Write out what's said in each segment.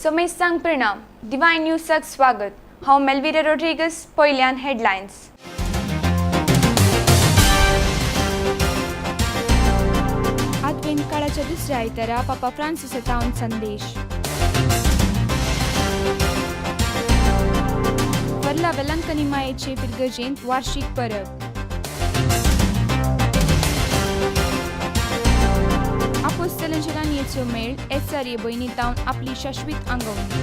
सोमेस्तांक प्रणाम. डिवायन न्यूजाक स्वागत. हांव मेलविरा रोड्रिगस. पयल्यान हेडलायन्स. आदवेंत काळाच्या दुसऱ्या आयतारा पापा फ्रांसिस टावन संदेश. वर्ला वेलंकनी मायेचे फिरगजेंत वार्षिक परब. आपोस्तलांच्या राणयेचो मेळ एस आर ए भयणी तावन आपली शाश्वीत आंगवणी.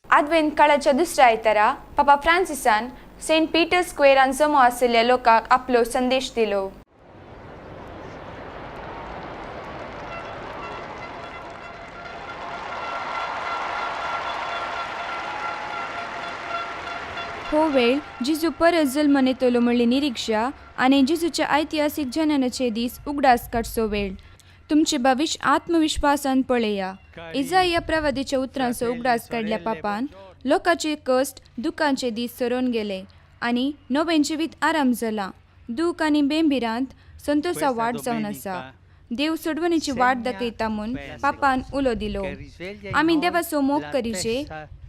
आदवेंत काळाच्या दुसऱ्या आयतारा पापा फ्रांसिसान सेंट पीटर्स स्क्वेरान जमो आशिल्ल्या लोकांक आपलो संदेश दिलो. हो वेळ जिजू परत जल्म येतलो म्हणली निरीक्षा आनी जिजूच्या ऐतिहासीक जननाचे दीस उगडास काडचो वेळ. तुमचे भविश्य आत्मविश्वासान पळया, इजाया प्रवादीच्या उतरांचो उगडास काडल्या पापान. लोकांचे कश्ट दुखांचे दीस सरोन गेले आनी नवें जिवीत आराम जाला. दूख आनी बेंबिरांत संतोषा वाट जावन आसा. देव सोडवणीची वाट दाखयता म्हूण पापान उलो दिलो. आमी देवाचो मोग करीचे,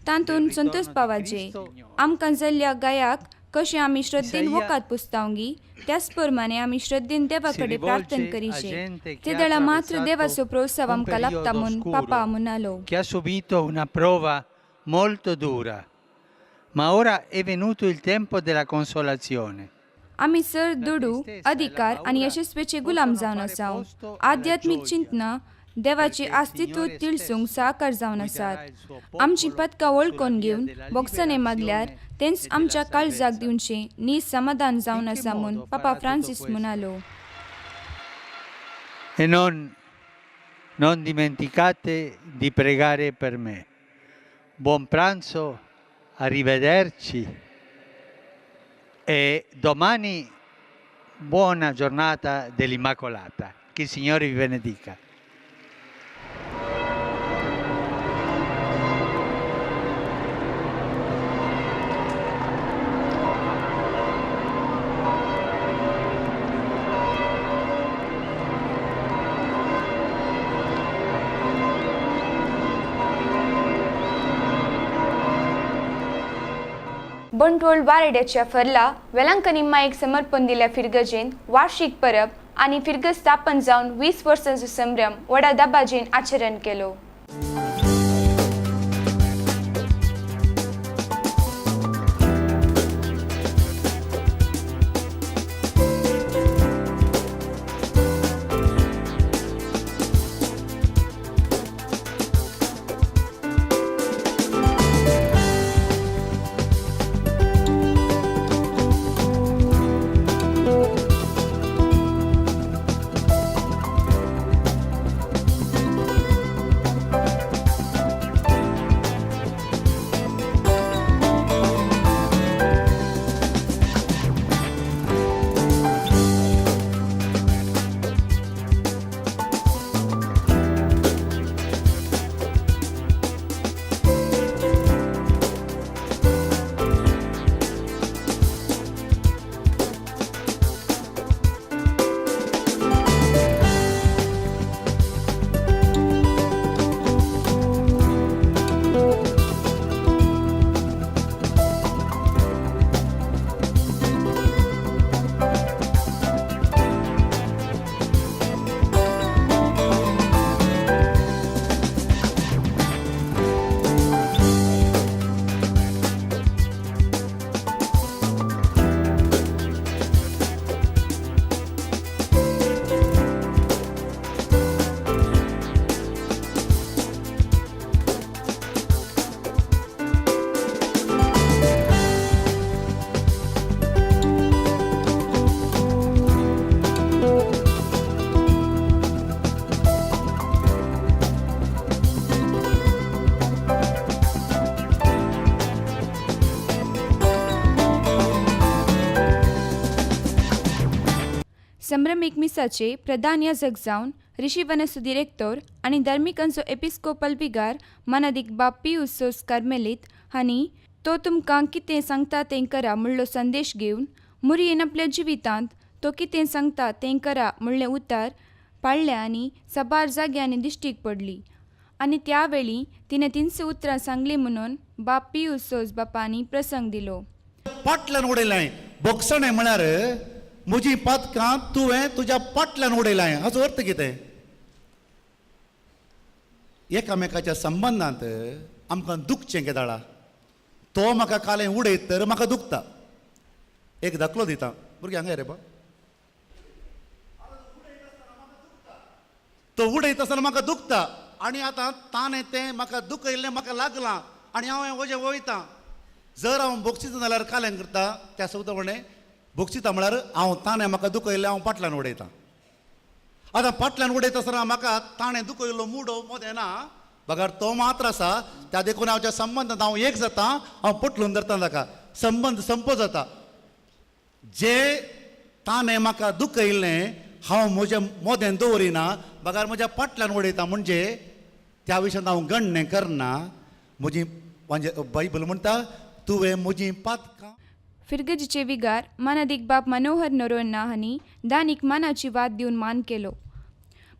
तातूंत संतोष पावाचे. आमकां जाल्ल्या गायाक कशें आमी श्रद्धेन वकात पुसतावंगी, त्याच प्रमाणे आमी श्रद्धेन देवा कडेन प्रार्थना करीचे. ते दळा मात्र देवाचो प्रोत्साव आमकां लागता म्हूण पापा म्हणालो. Che ha subito una prova molto dura, ma ora è venuto il tempo della consolazione. आमी सर दुडू, अधिकार आनी यशस्वीचे गुलाम जावन आसाव. आध्यात्मीक चिंतना देवाचे अस्तित्व तिळसूंक साकार जावन आसात. आमची पदकां वळखून घेवन बोगसणे मागल्यार तेंच आमच्या काळजाक दिवचें नीज समाधान जावन आसा म्हूण पापा फ्रांसीस म्हणालो. E non dimenticate di pregare per me. Buon pranzo, arrivederci e domani buona giornata dell'Immacolata. Che il Signore vi benedica. Bantwal बारड्याच्या फर्ला वेलांकनी मायेक समर्पण दिल्या फिरगजेन वार्षिक परब आनी फिरगज स्थापन जावन 20 वर्सांचो संभ्रम व्हडा दबाजेन आचरण केलो. संभ्रमीक मिसाचे प्रधान याजक जावन ऋषिवनसो दिरेक्तोर आनी धार्मिकांचो एपिस्कोपल विगार मानादीक बाप पियूस सोज कार्मेलीत हांणी तो तुमकां कितें सांगता तें करा म्हणलो संदेश घेवन मुरयेन आपल्या जिवितांत तो कितें सांगता तें करा म्हणलें उतार पाळ्ळें आनी साबार जाग्यांनी दिश्टीक पडली आनी त्या वेळी तिणें तिनशे उतरां सांगली म्हणून बाप पियूस सोज बापांनी प्रसंग दिलो. पाटल्यान उडयलाय बोगसणें म्हळ्यार म्हजी पातकां तुवें तुज्या पाटल्यान उडयलाय हाचो अर्थ कितें? एकामेकाच्या संबंदांत आमकां दुखचें केदाळा तो म्हाका कालें उडयत तर म्हाका दुखता. एक दाखलो दिता भुरग्यांक हांगा रे बा, तो उडयत आसतना म्हाका दुखता आनी आतां ताणें तें म्हाका दुखयल्लें म्हाका लागलां आनी हांव हें वजें वयता. जर हांव बोगसिता जाल्यार कालें करता त्या सोगता बोगसिता म्हळ्यार हांव ताणें म्हाका दुखयल्लें हांव पाटल्यान उडयता. आतां पाटल्यान उडयता आसतना म्हाका ताणें दुखयल्लो मुडो मोदें ना बगर तो मात्र आसा त्या देखून हांव त्या संबंदांत हांव एक जाता, हांव पटलून धरता ताका, संबंद संपो जाता. जे ताणें म्हाका दुखयल्लें हांव म्हज्या मोदें दवरिना बगर म्हज्या पाटल्यान उडयता म्हणजे त्या विशयांत हांव गणणें करना. म्हजी म्हणजे बायबल म्हणटा तुवें म्हजी पातकां. फिरगजीचे विगार मानादीक बाप मनोहर नोरोन्ना हांणी दानीक मानाची वाद दिवन मान केलो.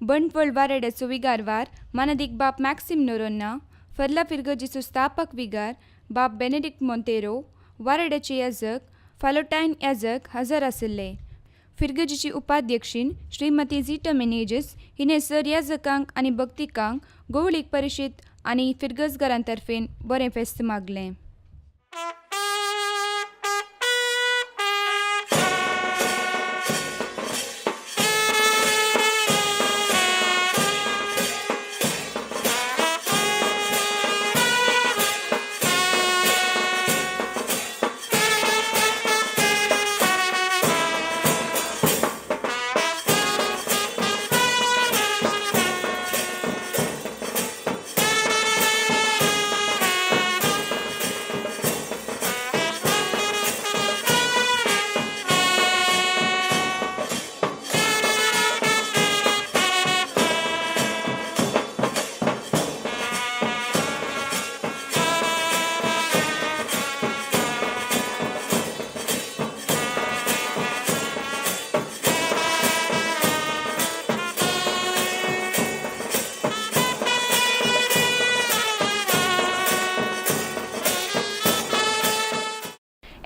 बंटवळ वारेड्याचो विगारवार मानादीक बाप मॅक्सिम नोरोन्ना, फर्ला फिरगजीचो स्थापक विगार बाप बेनेडिक्ट मोंतेरो, वारेड्याचे याजक फालोटायन याजक हजर आशिल्ले. फिरगजीची उपाध्यक्षीन श्रीमती झिटा मेनेजस हिणे सर याजकांक आनी भक्तिकांक गोवळीक परिशीत आनी फिरगजगारांतर्फेन बरें फेस्त मागलें.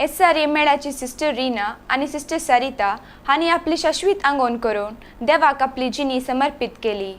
एस.आर.ए. मेळाची सिस्टर रीना आनी सिस्टर सरिता हांणी आपली शाश्वीत आंगवण करून देवाक आपली जिणी समर्पीत केली.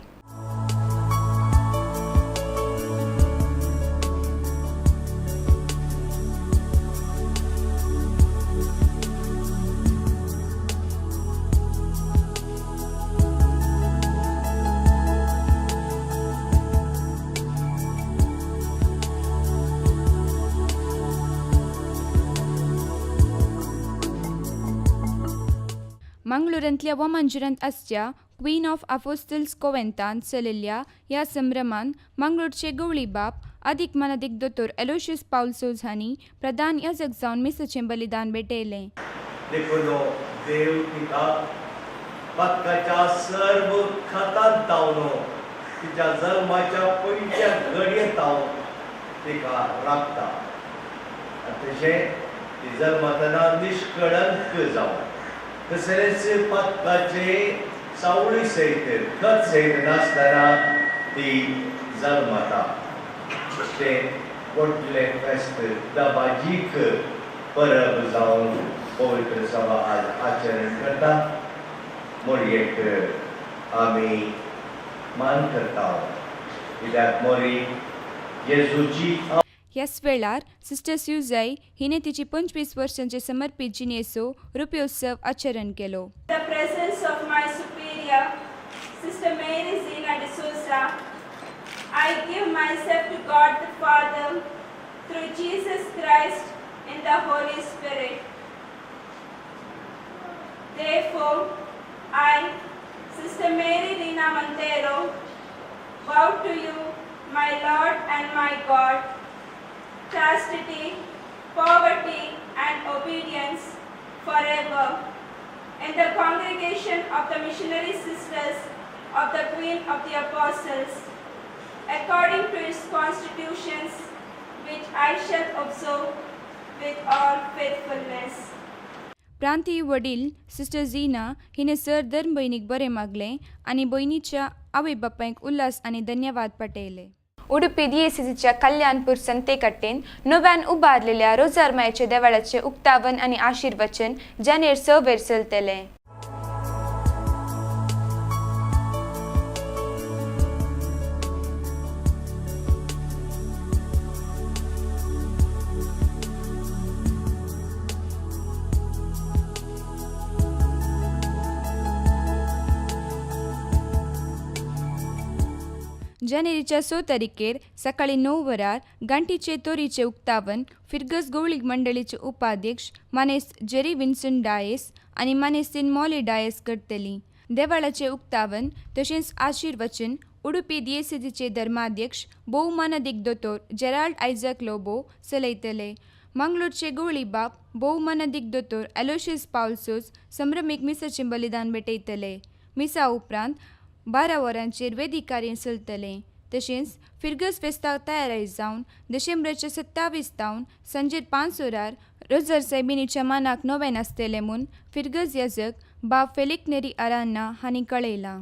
मंगळुरांतल्या वोमांजुरांत आसच्या क्वीन ऑफ आपोस्तल्स कोवेंतांत चलिल्ल्या ह्या संभ्रमान मंगळूरचे गवळी बाप अदीक मानादीक दोतोर एलोशियस पावल सोज हांणी प्रधान याजक जावन मिसाचें बलिदान भेटयलें. देखून देव तिका पातकाच्या सर्व खातांत तावन तिच्या जल्माच्या पयल्या घडयेत तावन तिका राखता आनी तशें ती जल्मतना निश्कळंक जावन तशेंच पातकाचे सावळी सयत खत सयत नासतना ती जल्मता. तें व्हडलें फेस्त दबाजीक परब जावन पवित्र सभा आज आचरण करता. मोरयेक आमी मान करता कित्याक मोरी जेजूची. ह्याच वेळार सिस्टर स्युजाय हिणे तिची 25 वर्सांचे समर्पीत जिणेचो रुप्योत्सव आचरण केलो. The presence of my superior, Sister Mary Zena D'Souza, I give myself to God the Father through Jesus Christ in the Holy Spirit. Therefore, I, Sister Mary Rina Montero, vow to you, my Lord and my God, chastity, poverty, and obedience forever. in the congregation of the Missionary Sisters of the Queen of the Apostles, according to its constitutions, which I shall observe with all faithfulness. प्रांतीय वडील sister झीना हिणे sir धर्म भयणीक बरें मागलें आनी भयणीच्या आवय बापायक उल्हास आनी धन्यवाद पाठयले. उडुपी दियेसेजीच्या कल्याणपूर संतेकट्टेन नव्यान उबारलेल्या रोजारमायाच्या देवाळाचे उक्तावण आनी आशीर्वचन जानेर 6 वेर चलतलें. जानेरीच्या 6 तारखेर सकाळी 9 वरार गांठीचे तोरीचे उक्तावण फिरगस गवळीक मंडळीचे उपाध्यक्ष मानेस्त जेरी विन्सन डायस आनी मानेस्तीन मॉली डायस करतली. देवाळाचे उक्तावण तशेंच आशीर्वचन उडुपी दियेसेजीचे धर्माध्यक्ष भोवमानादीक दोतोर जेराल्ड आयझक लोबो चलयतले. मंगळूरचे गवळी बाप भोवमानादीक दोतोर एलोशियस पावलसोज संभ्रमीक मिसाचें बलिदान भेटयतले. मिसा उपरांत 12 वरांचेर वेदीक कार्य चलतलें. तशेंच फिरगस फेस्ताक तयारी जावन देशेंब्राच्या 27 तावन सांजेर 5 वरार रोजर सायबिणीच्या मानाक नवें आसतलें म्हूण फिरगज याजक बाब फेलिक नेरी आरान्ना हांणी कळयलां.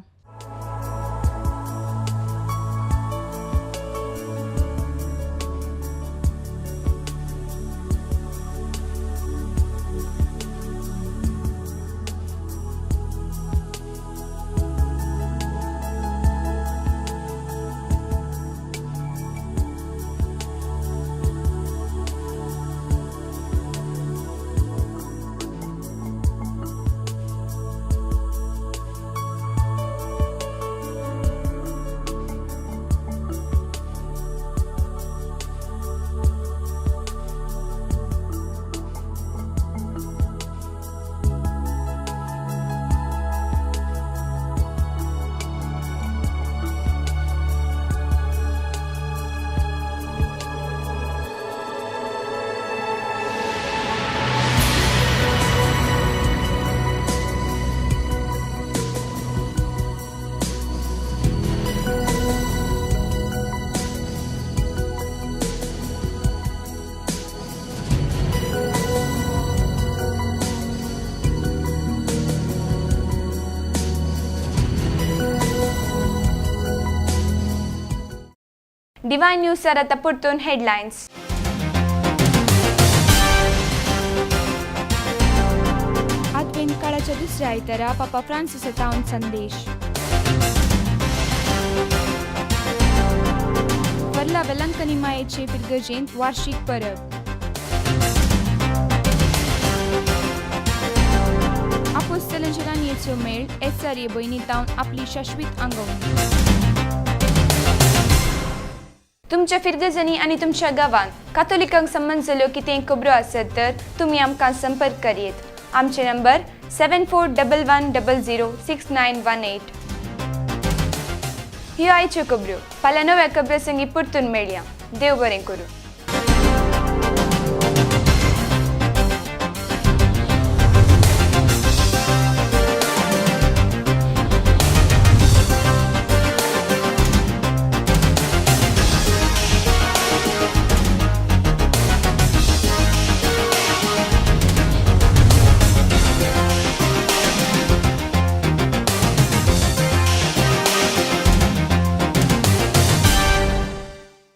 डिवाइन न्यूज आता परतून हेडलायन्स. आदवेंत काळाच्या दुसऱ्या आयतारा पापा फ्रांसिस तावन संदेश. वर्ला वेलंकनी मायेचे फिरगजेंत वार्षिक परब. आपोस्तलांच्या राणयेचो मेळ एस.आर.ए. भयणी तावन आपली शाश्वीत आंगवणी. तुमच्या फिरगजनी आनी तुमच्या गांवांत कातोलिकांक संबंद जाल्यो कितें खबरो आसत तर तुमी आमकां संपर्क करयेत. आमचे नंबर 741100 6918. ह्यो आयच्यो खबऱ्यो. फाल्यां नव्या खबऱ्यो संगी परतून मेळया. देव बरें करूं.